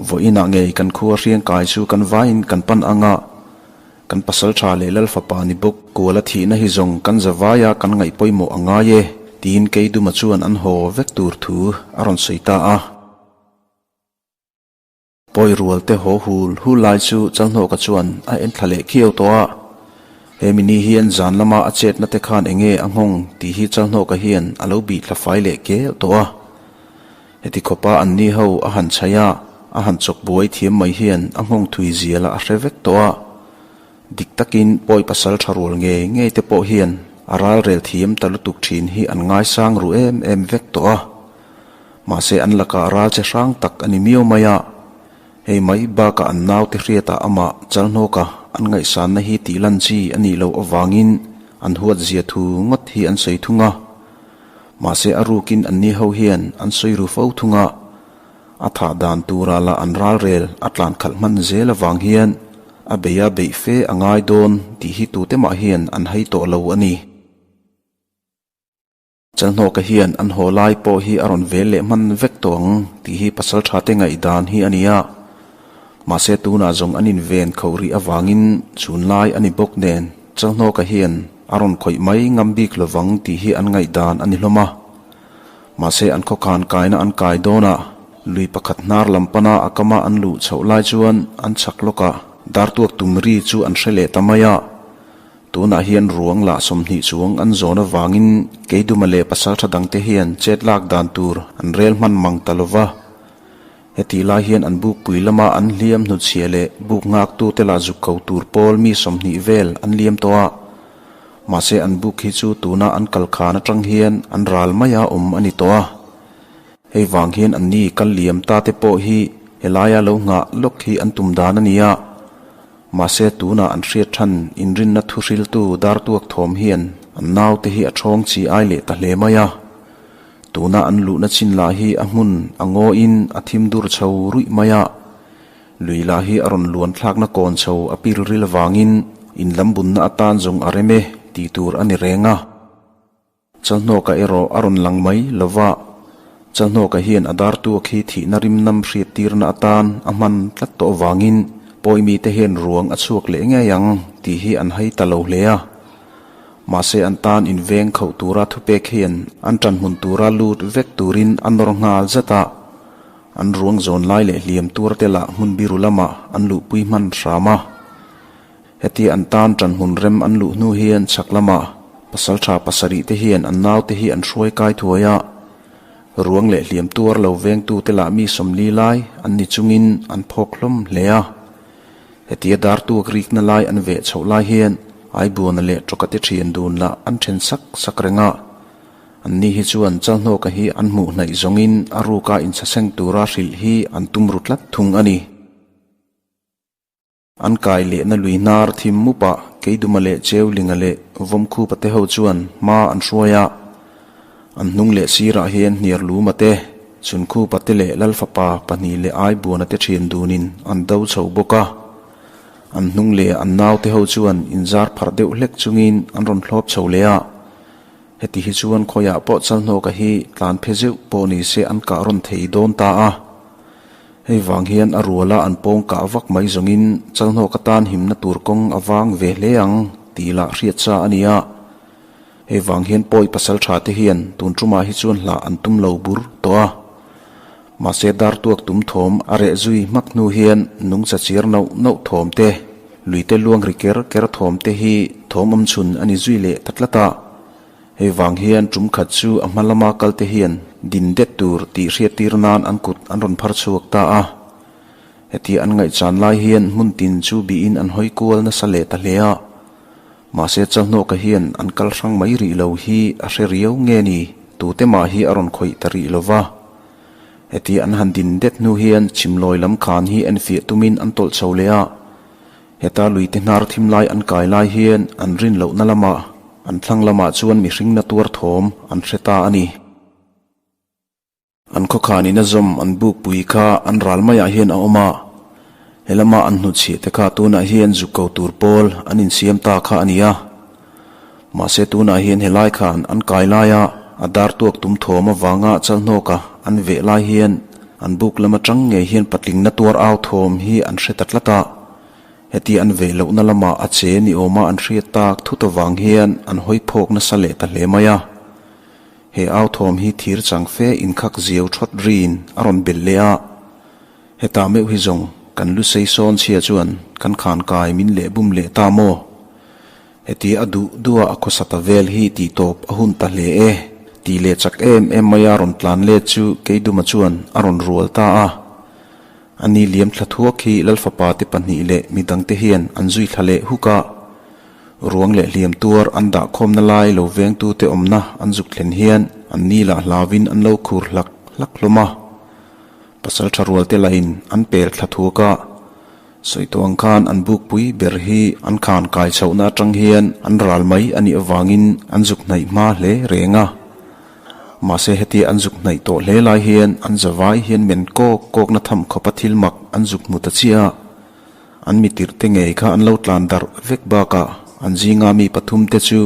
Vawiinah ngei kan khua hriangkai chu kan vaiin kan pan ang a. Kan pasal tha leh Lal fapa ni bawk kual a thihna hi zawng kan za vaia kan ngaih pawimawh a ngai e, tiin Keiduma chuan an haw vek tur thu a rawn sawi ta a. Pawi rual te haw hul hul lai chu Chalhnawka chuan a en thla leh khiau tawh a. He mini hian zan lama a chetna te khan enge a nghawng tih hi Chalhnawka hian a lo bih thla fai leh kel tawh a. Heti khawpa anni ho a han chhaih a, a han chawk buai thiam mai hian a nghawng thui zial a a hre vek tawh a. Dik takin pawi pasal tha rual ngei ngei te pawh hian A ralrel thiam ta lutuk thin hi an ngaisang ru em em vek tawh a. Mahse an lakah ral che hrang tak a ni miau mai a. Hei mai bakah an naute hriatah amah Chalhnawka an ngaihsanna hi tih lan chi a nih loh avangin an huat zia thu ngawt hi an sawi thung a. Mahse a rukin anni ho hian an sawi ru fo thung a. A thah dan turah lah an ralrel a tlan khalh hman zel avang hian a bei a beih fe a ngai dawn tih hi tute mah hian an hai tawh lo a ni. Chalhnawka hian an haw lai pawh hi a rawn vel leh hman vek tawh ang tih hi pasaltha te ngaihdan hi a ni a. Mahse tunah zawng an inven kho rih avangin chhun lai a ni bawk nen Chalhnawka hian a rawn khawih mai ngam bik lovang tih hi an ngaihdan a ni hlawm a. Mahse an khawkhan kaina an kai dawnah lui pakhat hnar lam pana a kama an luh chhoh lai chuan an chhak lawkah dartuak tum ri chu an hre leh ta mai a. Tunah hian ruang lah 20 chuang an zawn avangin Keiduma leh pasaltha dangte hian chet lak dan tur an rel hman mang ta lova. Hetih lai hian an bukpui lama an hliam hnutchhiah leh buk nghaktute lah zuk ko tur pawl mi 20 vel an liam tawh a. Mahse an buk hi chu tuna an kal khan atang hian an ral maia awm a ni tawh a. Hei vang hian anni kal liam ta te pawh hi helaia lo nghah lawk hi an tum dan a ni a. Mahse tunah an hriat than inrinna thu hriltu dartuak thawm hian an naute hi a thawng chi ai leh ta hle mai a. Tuna an luhna chin lah hi a hmun a ngawiin a thim dur chho ruih mai a. Lui lah hi a rawn luan thlakna kawn chho a pil ril avangin in lam bunna atan zawng a rem e tih tur a ni reng a. Chalhnawka erawh a rawn lang mai lo va, Chalhnawka hian a dartuak hi thihna rim nam hriat tirna atan a hman tlat tawh avangin pawimite hian ruang a chhuak leh ngei ang tih hi an hai ta lo hle a. Mahse an tan inveng khauh tura thupek hian an ṭanhmun tura lut vek turin a nawr nghal zat a. An ruang zawn lai leh hliam tur te lah hmun biru lamah an luhpui hman hram a. Hetia an tan ṭanhmun rem an luh hnu hian chhak lamah pasalṭha pasarih te hian an naute hi an hruai kai thuai a. Ruang leh hliam tuar lo vengtu te lah mi 40 lai an ni chungin an phawk hlawm hle a. Hetia dartuak rikna lai an veh chhoh lai hian Aibuana leh Tawka te ṭhian dun lah an ṭhen sak sak reng a. Anni hi chuan Chalhnawka hi an hmuh hnaih zawngin a ruka inchhaseng tura hrilh hi an tum ru tlat thung a ni. An kai lehna lui hnar thim mupah Keiduma leh Cheulinga leh Vawmkhupa te ho chuan hma an hruai a. An hnung leh sirah hian Hniarluma te, Chunkhupa te leh Lalfapa pahnih leh Aibuana te thian dunin an do chho bawk a. An hnung leh an naute ho chuan inzar pharh deuh hlek chungin an rawn hlawp chho leh a. Heti hi chuan khawiah pawh Chalhnawka hi tlan phe zeuh pawh ni se an kah rawn thei dawn ta a. Hei vang hian a ruala an pawng kah vak mai zawngin Chalhnawka tan himna tur kawng a vang ve hle ang tih lah hriat sa a ni a. Hei vang hian pawi pasal tha te hian tun tumah hi chuan hlah an tum lo bur tawh a. Mahse dartuak tum thawm a reh zui hmak hnu hian nungcha chir nauh nauh thawm te, luite luang ri ker ker thawm te hi thawm awm chhun a ni zui leh ta tlat a. Hei vang hian tum khat chu a hma lama kal te hian din det tur tih hriat tir nan an kut an rawn phar chhuak ta a. Hetia an ngaihchan lai hian hmun tin chu bihin an hawi kual nasa leh ta hle a. Mahse Chalhnawka hian an kal hrang mai rih lo hi a hre riau nge ni, tute mah hi a rawn khawih ta rih lo va. Hetia an han din det hnu hian chhimlawi lam khan hi enfiah tumin an tawlh chho leh a. Heta luite hnar thim lai an kai lai hian an rin lohna lamah, an thlang lamah chuan mihring na tuar thawm an hre ta a ni. An khawkhanin a zawm an bukpui kha an ral maiah hian a awm a, he lama an hnutchhiah te kha tunah hian zuk ko tur pawl an insiam ta kha a ni a. Mahse tunah hian helai khan an kai laia a dar tuak tum thawm avanga Chalhnawka an veh lai hian an buk lam atang ngei hian patling na tuar au thawm hi an hre ta tlat a. Heti an veh lohna lamah a che ni awma an hriat tak thut avang hian an hawi phawk nasa leh ta hle mai a. He au thawm hi thir chang fe inkhak ziau thawt rin a rawn belh leh a, hetah meuh hi zawng kan lu sei sawn chhia chuan kan khan kai min leh bum leh ta maw? Heti a duh duh a a khawsa ta vel hi tih tawp a hun ta hle e tih leh chak em em maia rawn tlan let chu Keiduma chuan a rawn rual ta a. Ani liam thla thuak hi Lalfapa te pahnih leh midangte hian an zui thla leh huk a. Ruang leh hliam tuar an dah khawmna lai lo vengtute awmna an zuk thlen hian an ni lah hlauvin an lo khur hlak hlak hlawm a. Pasaltha rualte lahin an pel thla thuak a, sawi tawh ang khan an bukpui ber hi an khan kai chhohna atang hian an ral mai a nih avangin an zuk hnaih hma hle reng a. Mahse hetia an zuk hnaih tawh hle lai hian an zavai hian men kawk kawkna tham khawpa thil mak an zuk hmu ta chiah a. An mitirh te ngei kha an lo tlan darh vek bakah an zinga mi pathum te chu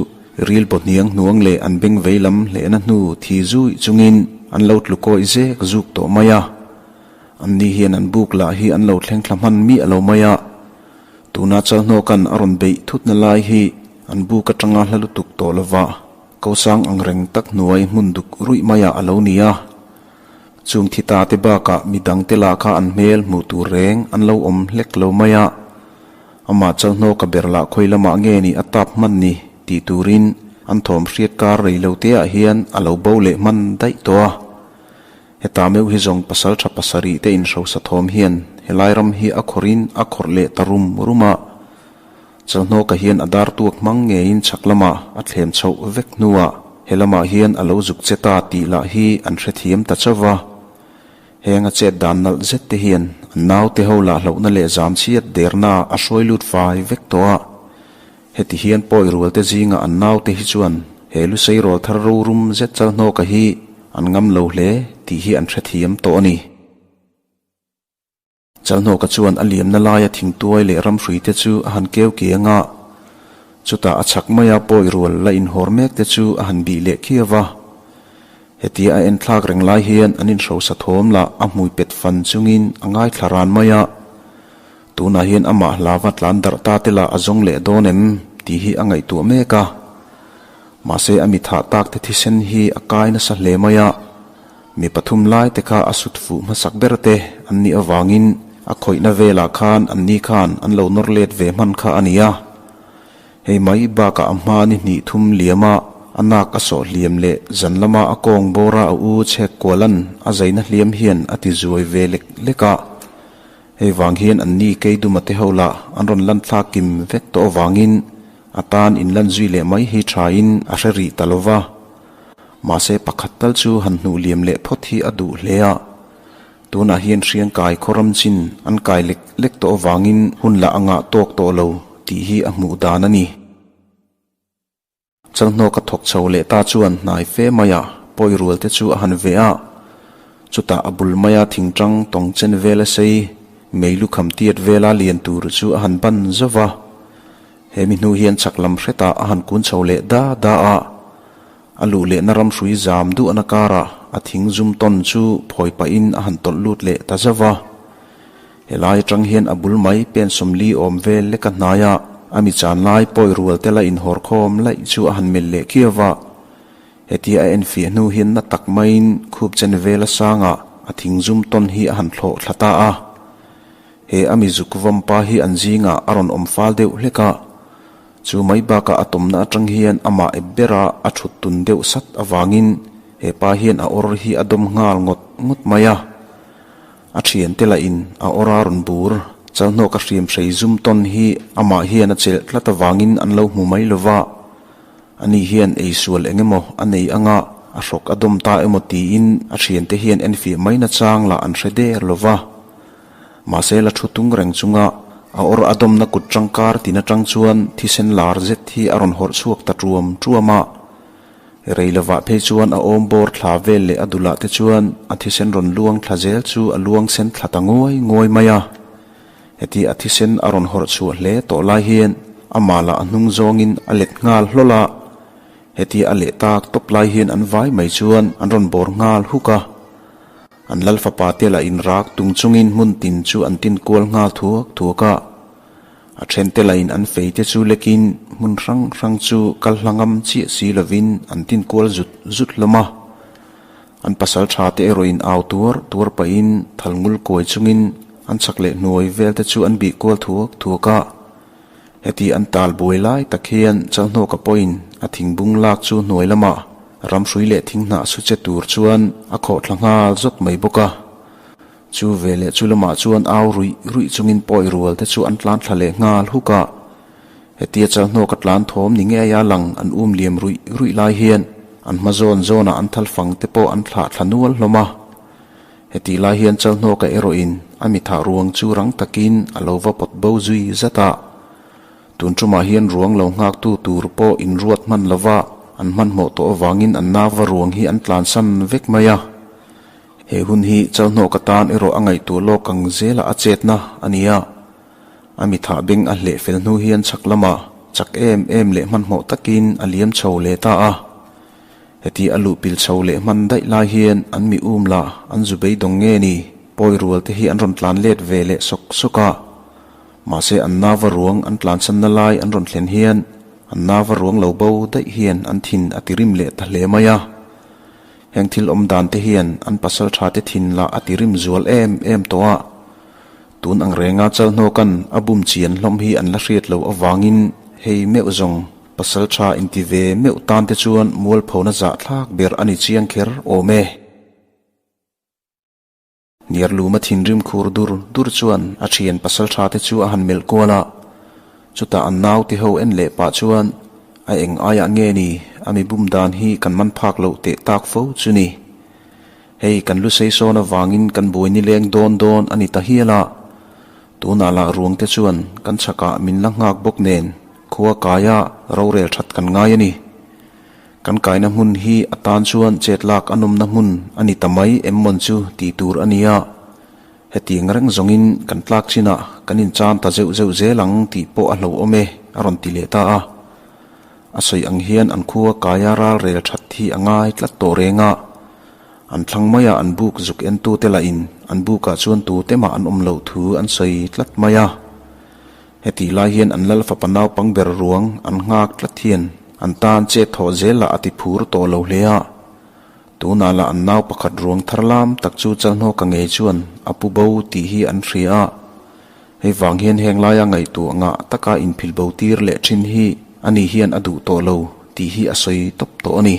ril baw hniang hnuang leh an beng vei lam hlehna hnu thi zuih chungin an lo tlu kawih zek zuk tawh mai a. An ni hian an buk lah hi an lo thleng thla hman miah lo mai a. Tuna Chalhnawka'n a rawn beih thutna lai hi an buk atanga hla lutuk tawh lova kosang ang reng tak hnuai hmun duk ruih maiah a lo ni a. Chung thi ta te bakah mi dangte lah kha an hmel hmuh tur reng an lo awm hlek lo mai a. Amah Chalhnawka ber lah khawi lamah nge ni a tap hman ni tih turin an thawm hriat kar rei lo te ah hian a lo bo leh hman daih tawh a. Heta meuh hi zawng pasal tha pasarih te inhrosa thawm hian helai ram hi a khawrhin a khawrh leh ta rum rum a. Chalhnawka hian a dar tuak hmang ngeiin chhak lamah a thlem chhoh vek hnuah he lamah hian a lo zuk che ta tih lah hi an hrethiam ta chauh va. Heng a chet dan nalh zet te hian an naute ho lah hlauhna leh zam chhiat derna a hruai lut fai vek tawh a. Heti hian pawi rualte zinga an naute hi chuan he lusei rawl thar rorum zet Chalhnawka hi an ngam lo hle tih hi an hrethiam tawh a ni. Chalhnawka chuan a liamna laia thingtuai leh ramhrui te chu a han keu kiang a, chutah a chhak maia pawi rual la inhawr mek te chu a han bih leh khiau a. Hetia a enthlak reng lai hian an inhrosa thawm lah a hmui pet fan chungin a ngaithla ran mai a. Tunah hian amah hlava tlan darh ta te lah a zawng leh dawn em tih hi a ngaihtuah mek a. Mahse a mi thah tak te thisen hi a kai nasa hle mai a. Mi pathum lai te kha a sut fuh hmasak ber te an nih avangin a khawihna velah khan an ni khan an lo nawr let ve hman kha a ni a. Hei mai bakah a hma ni hnih thum liam a, a nak a sawh hliam leh zan lama a kawng bawra a u chhek kualan a zaina hliam hian a ti zuai ve lek lek a. Hei vang hian an ni Keiduma te ho lah an rawn lan thlak kim vek tawh avangin a tan inlan zui leh mai hi thain a hre rih ta lo va. Mahse pakhat tal chu han hnuh liam leh phawt hi a duh hle a. Tunah hian hriangkai khawram chin an kai lek lek tawh avangin hun lah a ngah tawk tawh lo tih hi a hmuh dan a ni. Chalhnawk a thawk chho leh ta chuan hnai fe maia pawi rual te chu a han ve a. Chutah a bul maia thingtang tawng chen vela sei mei lukham tiat vela lian tur chu a han ban zauh va. He mi hnu hian chhak lam hretah a han kun chho leh da da a. A luh lehna ram hrui zam duhna karah a thing zum tawn chu phawi pahin a han tawlh lut leh ta zauh va. Helai atang hian a bul mai pen sawmli awm vel leka hnaia a mi chan lai pawi rual te la inhawr khawm laih chu a han melh leh khiau va. Hetia a enfiah hnu hian na tak maiin khup chen vela sangah a thing zum tawn hi a han thlawh thla ta a. He a mi zuk vawm pa hi an zingah a rawn awm fal deuh hlek a. Chu mai bakah a tawmna atang hian amah ep bera a thut tun deuh sat avangin he pa hian a awr hi a dawm nghal ngawt ngawt mai a. A thiante lahin a awr a rawn bur. Chalhnawk a hriam hrei zum tawn hi amah hian a chelh tlat avangin an lo hmu mai lova. Ani hian eisual eng emaw a nei anga a hrawk a dawm ta emaw tiin a thiante hian enfiah mai nachang lah an hre der lova. Mahse la thu tung reng chunga a awr a dawmna kut tangkar tin atang chuan thisen lar zet hi a rawn hawrh chhuak ta tuam tuam a. Rei lovah phei chuan a awm bawr thla vel leh a dulah te chuan a thisen rawn luang thla zel chu a luang sen thla ta nguai nguai mai a. Heti a thisen a rawn hawrh chhuah hle tawh lai hian amah lah a hnung zawngin a let nghal hlawl a. Heti a leh tak tawp lai hian an vai mai chuan an rawn bawr nghal huk a. An lal fapa te lah inrak tung chungin hmun tin chu an tin kual nghal thuak thuak a. A then te lah in an fei te chu lekin hmun hrang hrang chu kal hla ngam chiah si lovin an tin kual zut zut hlawm a. An pasal tha te erawh in au tuar tuar pahin thal ngul kuai chungin an chhak leh hnuai vel te chu an bih kual thuak thuak a. Heti an tal buai lai tak hian Chalhnawka pawhin a thingbung lak chu hnuai lamah ramhrui leh thinghnah su che tur chuan a khawh thla nghal zawt mai bawk a. Chu veleh chu lamah chuan au ruih ruih chungin pawi rual te chu an tlan thla leh nghal huk a. Hetia Chalhnawka tlan thawm ni ngeia lang an um liam ruih ruih lai hian an hma zawn zawnah an thal fang te pawh an thlah thla nual hlawm a. Hetih lai hian Chalhnawka erawhin a mi thah ruang chu rang takin a lo va pawt bo zui zat a. Tun tumah hian ruang lo nghaktu tur pawh inruat hman lova an hmanhmawh tawh avangin an nauva ruang hi an tlansan vek mai a. He hun hi Chalhnawka tan erawh a ngaihtuah lawk ang zela a chetna a ni a. A mi thah beng a hleh fel hnu hian chhak lamah chak em em leh hmanhmawh takin a liam chho leh ta a. Heti a luh pil chho leh hman daih lai hian an mi um lah an zu beidawng nge ni, pawi rual te hi an rawn tlan let ve leh sawk sawk a. Mahse an nauva ruang an tlansanna lai an rawn thlen hian an nauva ruang lo bo daih hian an thin a ti rim leh ta hle mai a. Heng thil awm dan te hian an pasal tha te thin lah a ti rim zual em em tawh a. Tun ang renga Chalhnawka'n a bum chian hlawm hi an la hriat loh avangin hei meuh zawng pasal tha inti ve meuh tan te chuan mualphona zahthlak ber a ni chiang kher awm e. Niarluma thinrim khur dur dur chuan a thian pasal tha te chu a han melh kual a, chutah an naute ho en leh pah chuan a eng aiah nge ni a mi bum dan hi kan man phak loh teh tak fo chu ni. Hei kan lu sei sawn avangin kan buai nileng dawn dawn a ni ta hial a, tunah lah ruang te chuan kan chhakah min la nghak bawk nen khua kaia rorel that kan ngai a ni. Kan kaina hmun hi a tan chuan chet lak a nawmna hmun a ni ta mai em mawn chu tih tur a nia. Hetiang reng zawngin kan tlak chinah kan inchan ta zeuh zeuh zel ang tih pawh a hlauhawm e, a rawn ti leh ta a. A sawi ang hian an khua kaia ral rel that hi a ngai tlat tawh reng a. An thlang maia an buk zuk entute lahin an bukah chuan tute mah an awm loh thu an sawi tlat mai a. Hetih lai hian an lal fapa naupang ber ruang an nghak tlat hian an tan chet thawh zel lah a ti phur tawh lo hle a. Tunah lah an nau pakhat ruang thar lam tak chu Chalhnawka ngei chuan a pu bo tih hi an hria a. Hei vang hian heng laia ngaihtuah ngah taka inphil bo tir leh thin hi ani hian a duh tawh lo tih hi a sawi tawp tawh a ni.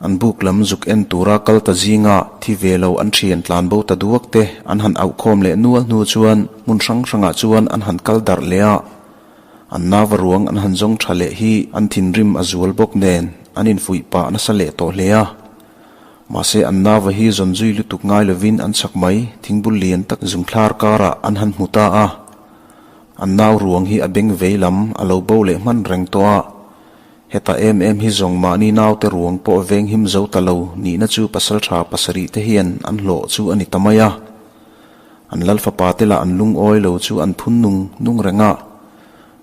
An buk lam zuk en tura kal ta zinga thi ve lo an thian tlan bo ta duak te an han auhkhawm leh nual hnu chuan hmun hrang hrangah chuan an han kal darh leh a. An nauva ruang an han zawng tha leh hi an thinrim a zual bawk nen an infuih pah nasa leh tawh hle a. Mahse an nauva hi zawn zui lutuk ngai lovin an chak mai thingbul lian tak zungthlar karah an han hmu ta a. An nau ruang hi a beng vei lam a lo bo leh hman reng tawh a. Heta em em hi zawng mahni naute ruang pawh veng him zo ta lo nihna chu pasaltha pasarih te hian an hlawh chu a ni ta mai a. An lal fapa te lah an lungawi lo chu an phun nung nung reng a.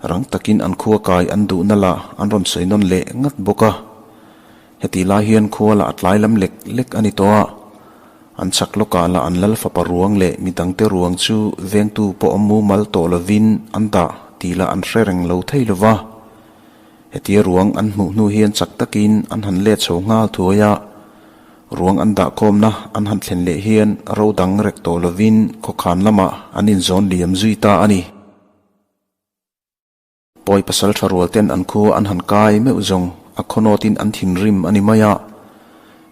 Rang takin an khua kai an duhna lah an rawn sawi nawn leh ngat bawk a. Heti lai hian khua lah a tlai lam lek lek a ni tawh a. An chhak lawkah lah an lal fapa ruang leh midangte ruang chu vengtu pawh awm mumal tawh lovin an dah tih lah an hre reng lo thei lo va. Hetia ruang an hmuh hnu hian chak takin an han let chho nghal thuai a, ruang an dahkhawmna an han thlen leh hian ro dang rek tawh lovin khawkhan lamah an inzawn liam zui ta a ni. Pawi pasal tha rual ten an khu an han kai meuh zawng a khawnawtin an thinrim a ni mai a.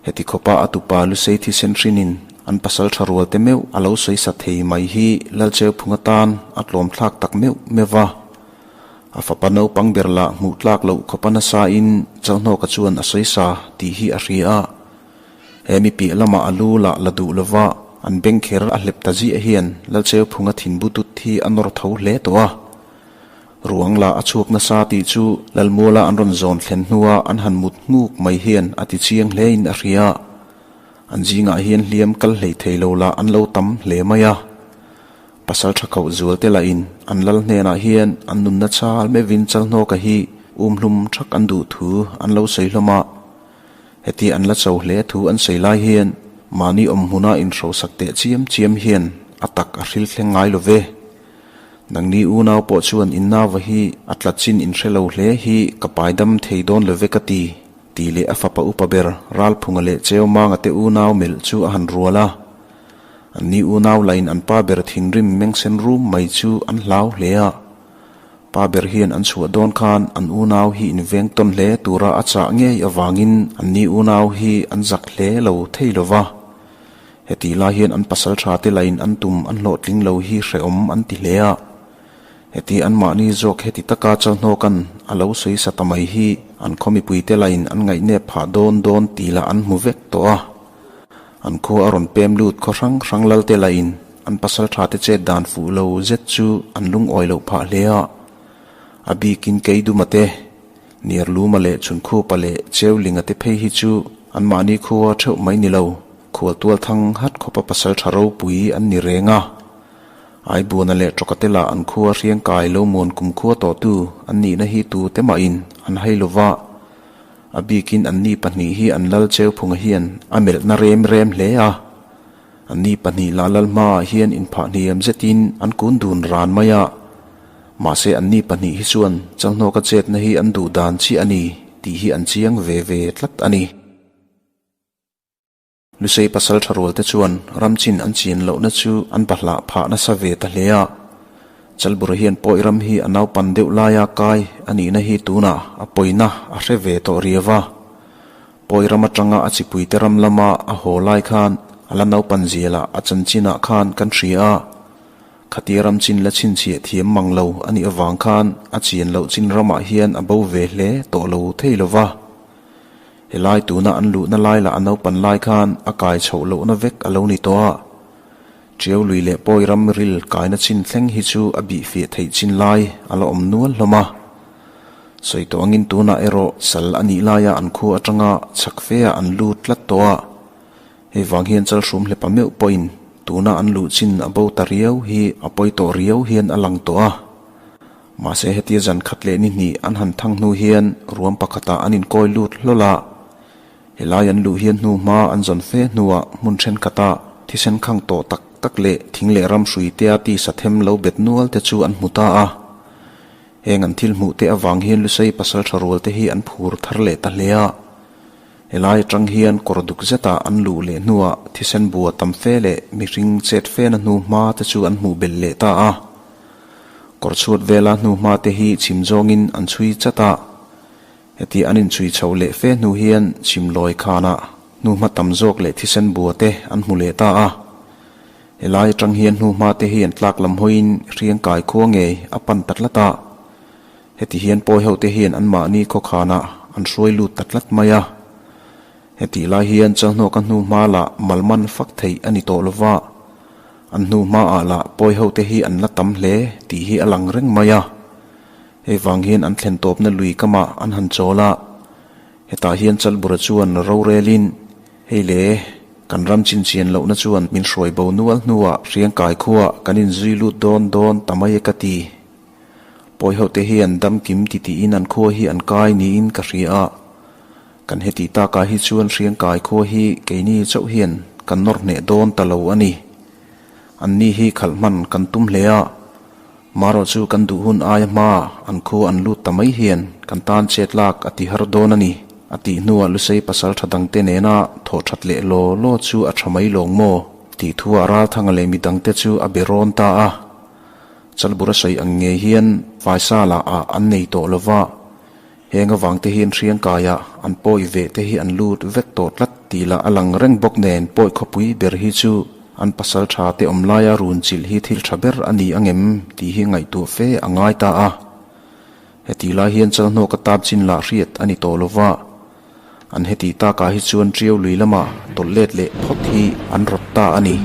Heti khawpa a tupa Lusei thisen hrinin an pasal tha rual te meuh a lo sawi sa thei mai hi Lalcheuphung atan a tlawmthlak tak meuh meuh va. A fapa naupang ber lah hmuh tlak loh khawpa nasa in Chalhnawka chuan a sawi sa tih hi a hria a. He mi piah lamah a lu lah la duh lova an beng kher a hlep ta ziah hian Lalcheuphunga thinbu tut hi a nawr tho hle tawh a. Ruang lah a chhuak nasa tih chu Lalmuala an rawn zawn thlen hnua an han mut nghuk mai hian a ti chiang hle in a hria. An zingah hian hliam kal hlei thei lo lah an lo tam hle mai a. Pasal tha koh zual te lahin an lal hnenah hian an nunna chal meuhin Chalhnawka hi umhlum thak an duh thu an lo sawi hlawm a. Heti an la cho hle thu an sawi lai hian mahni awm hmuna inhrosak teh chiam chiam hian a tak a hril thleng ngai lo ve. Nangni unau pawh chuan innauva hi a tla chin inhre lo hle hi ka paidam thei dawn lo ve ka ti, tih leh a fapa upa ber Ralphunga leh Cheumanga te unau melh chu a han rual a. Anni unau lain an pa ber thinrim mengsen rum mai chu an hlau hle a. Pa ber hian an chhuah dawn khan an unau hi inveng tawn hle tura a chah ngei avangin anni unau hi an zak hle lo thei lo va. Hetih lai hian an pasal tha te lain an tum an hlawhtling lo hi hrehawm an ti hle a. Heti anmahni zawk heti taka Chalhnawka'n a lo sawi sa ta mai hi an khaw mipuite lain an ngaihnep phah dawn dawn tih lah an hmu vek tawh a. An khua a rawn pem lut khaw hrang hrang lalte lain an pasalṭhate chet dan fuh lo zet chu an lungawi loh phah hle a. A bikin Keiduma te, Niarluma leh Chhunkhupa leh Cheulinga te phei hi chu anmahni khua theuh mai ni lo, khualtual thang hat khawpa pasalṭha ropui an ni reng a. Aibuana leh Tawkate lah an khua hriang kai lo muan kum khua tawhtu an nihna hi tute mahin an hai lo va, a bikin anni pahnih hi an lal Cheuphunga hian a melhna rem rem hle a. Anni pahnih lah lal hmaah hian inphah hniam zetin an kun dun ran mai a. Mahse anni pahnih hi chuan Chalhnawka chetna hi an duh dan chiah a ni tih hi an chiang ve ve tlat a ni. Lusei pasal tha rualte chuan ramchin an chin lohna chu an bahlah phah nasa ve ta hle a. Chalbura hian pawi ram hi a naupan deuh laia kai a nihna hi tunah a pawina a hre ve tawh riau a. Pawi ram atanga a chipuite ram lama a haw lai khan a la naupan zialah a chanchinah khan kan hria a. Khatia ram chin la chhinchhiah thiam mang lo a nih avang khan a chian loh chin ramah hian a bo ve hle tawh lo thei lo va. Helai tuna an luhna lai lah a naupan lai khan a kai chhoh lohna vek a lo ni tawh a. Ṭiau lui leh pawi ram ril kaina chin thleng hi chu a bih fiah theih chin lai a la awm nual hlawm a. Sawi tawh angin tunah erawh sal a nih laia an khua atanga chhak feah an lut tlat tawh a. Hei vang hian chalhrum hlepa meuh pawhin tuna an luh chin a bo ta riau hi a pawi tawh riau hian a lang tawh a. Mahse hetia zan khat leh ni hnih an han thang hnu hian ruam pakhatah an inkawi lut hlawl a. Helai an luh hian hnu hma an zawn fe hnuah hmun thenkhatah thisen khang tawh tak tak leh thing leh ram hrui tea tisa them lo bet nual te chu an hmu ta a. Heng an thil hmuh te avang hian Lusei pasaltha rual te hi an phur thar leh ta hle a. Helai atang hian kawr duk zetah an luh leh hnuah thisen bua tam fe leh mihring chet fena hnu hma te chu an hmuh belh leh ta a. Kawr chhuat vela hnu hma te hi chhim zawngin an chhui chat a. Heti an inchhui chhoh leh fe hnu hian chhim lawi khanah hnu hma tam zawk leh thisen bua te an hmu leh ta a. Helai atang hian hnu hma te hi an tlak lam hawiin hriang kai khua ngei a pan ta tlat a. Heti hian pawi ho te hian anmahni khawkhanah an hruai lut ta tlat mai a. Hetih lai hian Chalhnawka hnu hma lah malman fak theih a ni tawh lo va, an hnu hmaah lah pawi ho te hi an la tam hle tih hi a lang reng mai a. Hei vang hian an thlen tawpna lui kamah an han chawl a, hetah hian Chalbura chuan rorelin, Hei le, kan ram chinchian lohna chuan min hruai bo nual hnuah Hriangkai khuaah kan inzui lut dawn dawn ta mai e ka ti. Pawi ho te hian dam kim ti tiin an khua hi an kai niin ka hria a. Kan heti takah hi chuan Hriangkai khua hi keini chauh hian kan nawr hneh dawn ta lo a ni. Anni hi khalh hman kan tum hle a. Marawh chu kan duh hun aia hma an khua an lut ta mai hian kan tan chet lak a ti har dawn a ni, a tih hnuah Lusei pasal tha dangte nena thawh that leh law law chu a tha mai lawng maw? tih thuah Ralthanga leh midangte chu a be rawn ta a. Chalbura sawi ang ngei hian Faisa lah ah an nei tawh lo va, heng avang te hian Hriangkaia an pawi ve te hi an lut vek tawh tlat tih lah a lang reng bawk nen pawi khawpui ber hi chu an pasal tha te awm laia run chilh hi thil tha ber a ni angem tih hi ngaihtuah fe a ngai ta a. Hetih lai hian Chalhnawka tap chin lah hriat a ni tawh lo va, an hetih takah hi chuan Ṭiau lui lama tawlh let leh phawt hi an rawt ta a ni.